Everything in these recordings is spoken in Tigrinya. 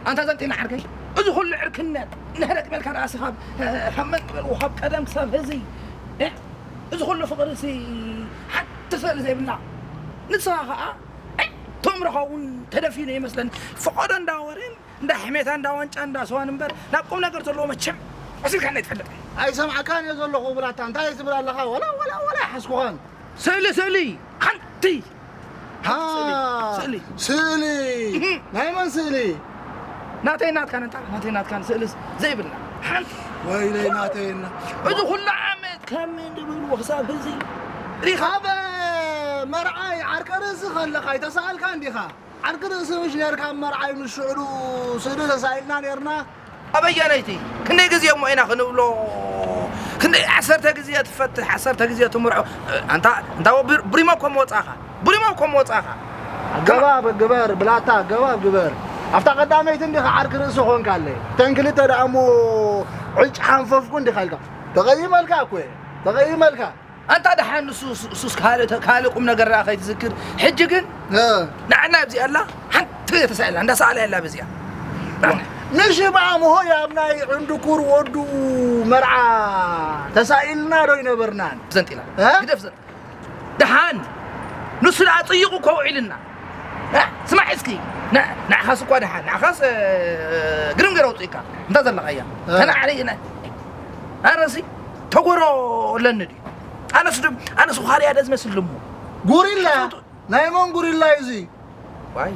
ኣንታ ዘንቲና ዓርከይ፣ እዚ ኩሉ ዕርክነት ንህረጥ በልካ ዳኣ፣ እስኻ ካብ፣ ካብ መን ዝበልዎ፣ ካብ ቀደም ክሳብ ሕዚ፣ እ፣ እዚ ኩሉ ፍቕሪ ሲ ሓንቲ ስእሊ ዘይብላ፣ ንስኻ ኸኣ፣ እ፣ ተእምሮኻ እውን ተደፊኑ ይመስለኒ። ፈቐዶ እንዳ ወሬን እንዳ ሕሜታ እንዳ ዋንጫ እንዳ ስዋን እምበር ናብ ቁም ነገር ዘለዎ መቸም ወሲድካኒ ኣይትፈልጥን። ኣይሰምዓካን እየ ዘለኹ ብላታ፣ እንታይ ትብል ኣለኻ? ወላ፣ ወላ፣ ወላ ኣይሓዝኩኻን። ስእሊ፣ ስእሊ፣ ሓንቲ። ሃ፣ ስእሊ፣ ስእሊ። ስእሊ። እህ። ናይ መን ስእሊ? ናተይ ናትካን እንታ፣ ናተይ ናትካን ስእልስ ዘይብልና። ሓንቲ። ወይለይ ናተይ እና። እዚ ኩሉ ዓመት ካብ መን ድብልዎ ክሳብ ሕዚ ሪኻ? ኣብ መርዓይ ዓርቂ ርእሲ ከለኻ ኣይተሳእልካን ዲኻ? ዓርኪ ርእሲ ምሽ ኔርካ እምበር፣ ዓይኑ ሽዕሉ ስእሊ ተሳኢልና ኔርና። ኣበየነይቲ? ክንደይ ግዜ እሞ ኢና ክንብሎ? ክንደይ ዓሰርተ ግዜ ትፈትሕ፣ ዓሰርተ ግዜ ትምርዖ። ኣንታ፣ ኣንታ ብር-፣ ብሪሞ እኮ ምወጻኻ። ብሪሞ እኮ ምወጻኻ። ኣገባብ ግበር፣ ብላታ ኣገባብ ግበር። ኣብታ ቀዳመይቲ እንዲኻ ዓርኪ ርእሲ ኾንካለይ። እተን ክልተ ደኣ እሞ ዕጭ ሓንፈፍኩ እንዲኻ ኢልካ። ተቐይመልካ እኮ እየ። ተቐይመልካ። ኣንታ ደሓን ንሱ፣ እሱስ ካልእ ተ-፣ ካልእ ቁም ነገር ደኣ ከይትዝክር። ሕጂ ግን እ። ንዓና ኣብዚኣ ኣላ፣ ሓንቲ ተሳኢላ፣ እንዳሰኣላ ኣላ በዚኣ። ንዓና። ንሽምዓ ምሆይ ኣብ ናይ ዕንድኩር ወዱ መርዓ ተሳኢልና ዶ ኣይነበርናን? ዘንጢላ። እ? ግደፍ ዘን-፣ ደሓን ንሱ ደኣ ጽይቑ እኮ ውዒልና። እ? ስማዕ እስኪ፣ ን-፣ ንዓኻስ እኳ ደሓን፣ ንዓኻስ፣ እ፣ ግርም ገይረ ኣውጺእካ። እንታይ ዘለኻያ? እ። ተናዕሪ፣ ነ-፣ ኣነሲ ተጎሮ ኣለኒ ድዩ? ኣነስ ዶ-፣ ኣነስ ዃርያ ዶ ዝመስል ድሞ? ጎሪላ? ናይ መን ጎሪላ እዩ እዚ? ዋይ፣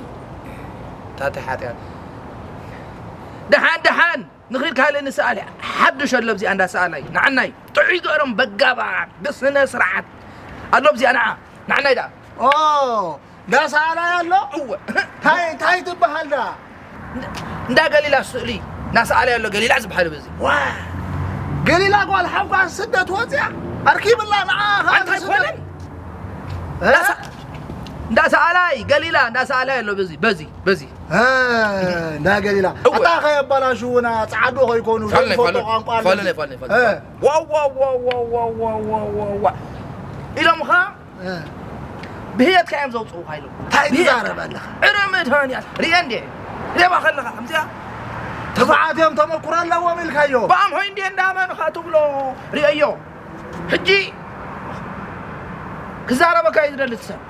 ታተ ሓጢኣት። ደሓን፣ ደሓን፣ ንኺድ ካልእ ንሰኣል። ሓድሽ ኣሎ ኣብዚኣ እንዳሰኣላይ። ንዓናይ፣ ጥዑይ ገይሮም በጋባ፣ ብስነ ስርዓት። ኣሎ ኣብዚኣ፣ ንዓ፣ ንዓናይ ደኣ። ኦ፣ እንዳሰኣላይ ኣሎ? እወ። ታይ፣ ታይ ትበሃል ደኣ? እንዳ፣ እንዳ ገሊላ ስእሊ እናሰኣለ ኣሎ ገሊላ ዝበሃል በዚ። ዋ! ገሊላ ጓል ሓውካ ስደት ወፅያ? ኣርኪብላ ንዓ ኸዓ ኣንታ ንስደት። ኣይኮነን? እ? እንዳሰ-፣ እንዳሰኣላይ ገሊላ እንዳሰኣላይ ኣሎ በዚ፣ በዚ፣ በዚ። እ፣ እንዳ ገሊላ። እወ። ኣታ ኸየባላሽውና ጸዓዱ ኸይኮኑ ፋልነ፣ ዘይፈልጦ ፋልነ፣ ቋንቋ ኣሎ። ፋልነ፣ ፋልነ፣ ፋልነ። እ። ዋው፣ ዋው፣ ዋው። ኢሎምኻ እ። ብህየትካ እዮም ዘውፅኡኻ ኢሎም። እንታይ ብህየትካ። ትዛረብ ኣለኻ? ዕረ መድሃንያ-፣ ርኤ እንዴ? ሌባ ከለኻ ከምዚኣ? ክፍዓት እዮም ተመኩሮ ኣለዎም ኢልካዮ። ብኣም ሆይ እንዴ እንዳመንኻ ትብሎ? ርኤዮ። ሕጂ ክዛረበካ እዩ ዝደሊ እቲ ሰብ።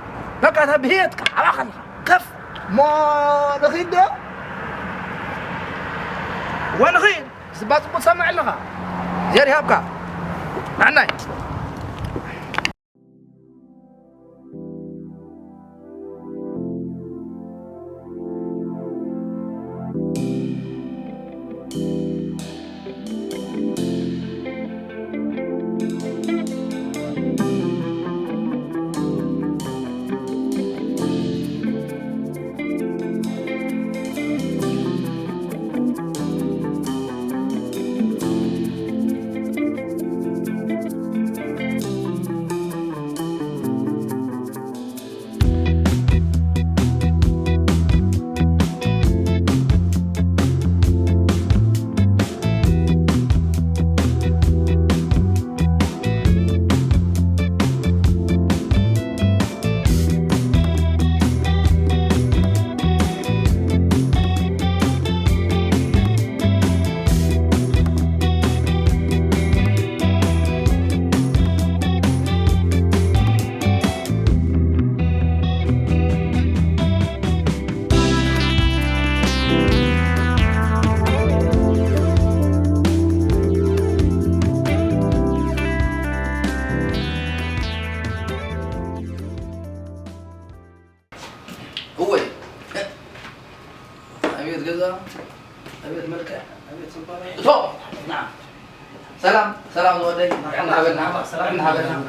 በቃ እታ ብህየትካ ኣብኣ ከለኻ። ከፍ። እሞ ንኺድ ዶ? ወንኺድ። ዝባ ጽቡቅ ትሰምዕ ኣለኻ። እግዚኣብሔር ይሃብካ። ንዓናይ። እወይ። ኣቤት ገዛ፣ ኣቤት መልክዕ፣ ኣቤት ጽባቐ። እቶ፣ ናዓ። ሰላም፣ ሰላም ዝወደይ። ጥዕና ሃበልና፣ ጥዕና ሃበልና።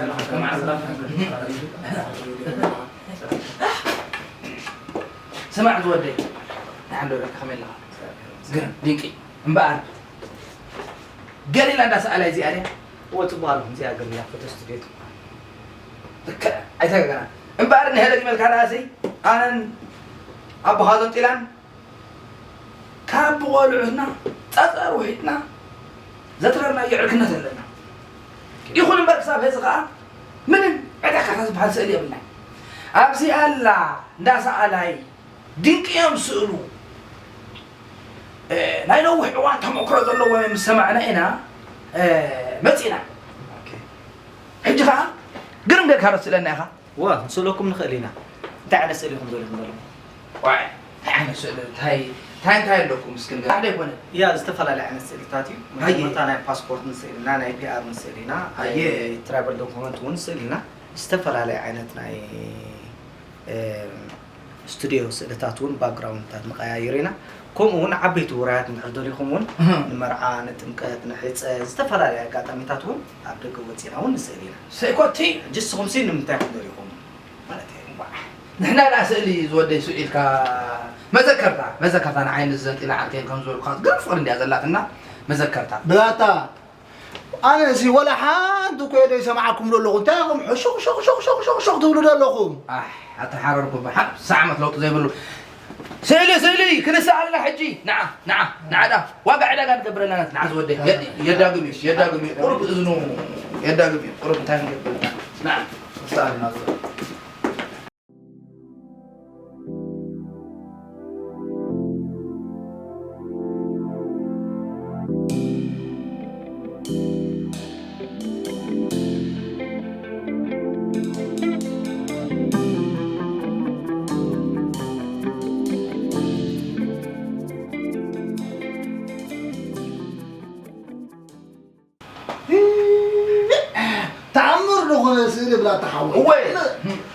ስማዕ ዝወደይ፣ ንሓንዶ ከመይ ኣለኻ? ግርም፣ ድንቂ። እምበኣር፣ ገሊላ እንዳሰኣላ እዚኣ ድያ? እወ፣ ጽቡቕ ኣለኹም። እዚኣ ገሊላ ፎቶ ስቱድዮ ትበሃል። ልክዕ፣ ኣይተጋገናን። እምበኣር፣ እንሄ ደጊመልካ ደኣሲ፣ ኣነን ኣቦኻ ዘንጢላን ካብ ብቖልዑትና ጸጸር ውሒጥና ዘትረርናዮ ዕርክነት ኣለና። ይኹን እምበር ክሳብ ሕዚ ኸዓ ምንም ዕዳጋታት ዝበሃል ስእሊ የብልናን። ኣብዚ ኣላ እንዳ ሰኣላይ ድንቂ እዮም ስእሉ። እ፣ ናይ ነዊሕ እዋን ተመክሮ ዘለዎ ምስ ሰማዕና ኢና፣ እ፣ መፂና። ሕጂ ኸዓ ግርም ጌርካ ዶ ትስእለና ኢኻ? ዋ፣ ክንስእለኩም ንኽእል ኢና። እንታይ ዓይነት ስእሊ ኢኹም ደሊኹም ዘለኹም? ዋይ፣ እንታይ ዓይነት ስእሊ፣ እንታይ እንታይ እንታይ ኣለኩም እስኪ ንገር ሓደ ይኮነ። ያ፣ ዝተፈላለየ ዓይነት ስእልታት እዩ። ኣየ። መጀመርታ ናይ ፓስፖርት ንስእል ኢና፣ ናይ ፒኣር ንስእል ኢና፣ ኣየ። ናይ ትራይባል ዶኩመንት እውን ንስእል ኢና። ዝተፈላለየ ዓይነት ናይ እ፣ ስቱዲዮ ስእልታት እውን ባክግራውንድታት ንቀያይር ኢና። ከምኡ እውን ዓበይቲ ውራያት እንድሕር ደሊኹም እውን እህ። ንመርዓ፣ ንጥምቀት፣ ንሕፀ፣ ዝተፈላለየ ኣጋጣሚታት እውን ኣብ ደገ ወፂና እውን ንስእል ኢና። ሰይኮቲ ሕጂ ንስኹም ሲ ንምንታይ ኢኹም ደሊኹም ማለት እዩ? ንሕና ደኣ ስእሊ ዝወደይ ስኢልካ መዘከርታ መዘከርታ ንዓይ ምስ ዘንጢላ ዓርከይን ከም ዝበልኩኻ ግን ፍቕሪ እንድያ ዘላትና መዘከርታ። ብላታ ኣነ እዚ ወላ ሓንቲ እኮ ዘይሰማዓኩም ዘለኹ እንታይ ኢኹም ሕሹኽ ሹኽ ሹኽ ሹኽ ሹኽ ሹኽ ትብሉ ዘለኹም? ኣሕ ኣታ ሓረርኩ ብሓምሳ ዓመት ለውጢ ዘይብሉ ስእሊ ስእሊ ክንስእ ኣለና ሕጂ ንዓ ንዓ ንዓ ዳ ዋጋ ዕዳጋ ንገብር ኣለና ንዓ ዝወደ የዳግም እዩ የዳግም እዩ ቁሩብ እዝኑ የዳግም እዩ ቁሩብ እንታይ ንገብር ንዓ ንስእ ኣለና ተኣምር ዝኾነ ስእሊ ብላ ተሓወይ እወ።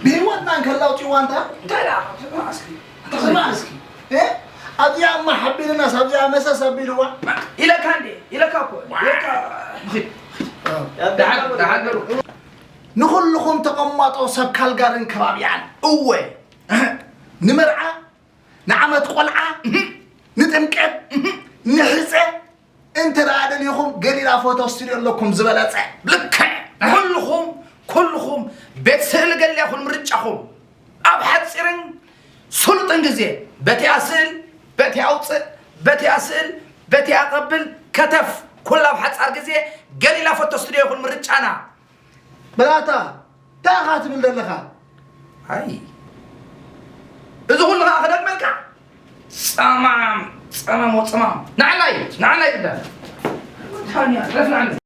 ብህይወትና እንከላ ኣውፅዋ እንታ እንታይ ደኣ ስማ እስኪ ስማ እስኪ እ? ኣብዚኣ እማ ሓቢርናስ ኣብዚኣ መሰስ ኣቢልዋ ኢለካ እንዴ ኢለካ እኮ ኢለካ ንኹልኹም ተቐማጦ ሰብ ካልጋርን ከባቢያን እወ ንመርዓ ንዓመት ቆልዓ፣ ንጥምቀት፣ ንሕፀ እንተ ደኣ ደሊኹም ገሊላ ፎቶ ስቱድዮ ኣለኩም ዝበለፀ። ልክዕ! ኩልኹም ኩልኹም ቤት ስእሊ ገሊላ ይኹን ምርጫኹም ኣብ ሓፂርን ስሉጥን ግዜ በቲኣ ስእል በቲኣ ኣውፅእ በቲኣ ስእል በቲኣ ኣቐብል ከተፍ ኩሉ ኣብ ሓፃር ግዜ ገሊላ ፎቶ ስቱድዮ ይኹን ምርጫና። ብላታ እንታይ ኢኻ ትብል ዘለኻ? ኣይ እዚ ኩሉ ከዓ ክደግመልካ ጸማም ጸማም ወጸማም ንዓና እዩ ንዓና እዩ ግዳ ታንያ ረፍናኒ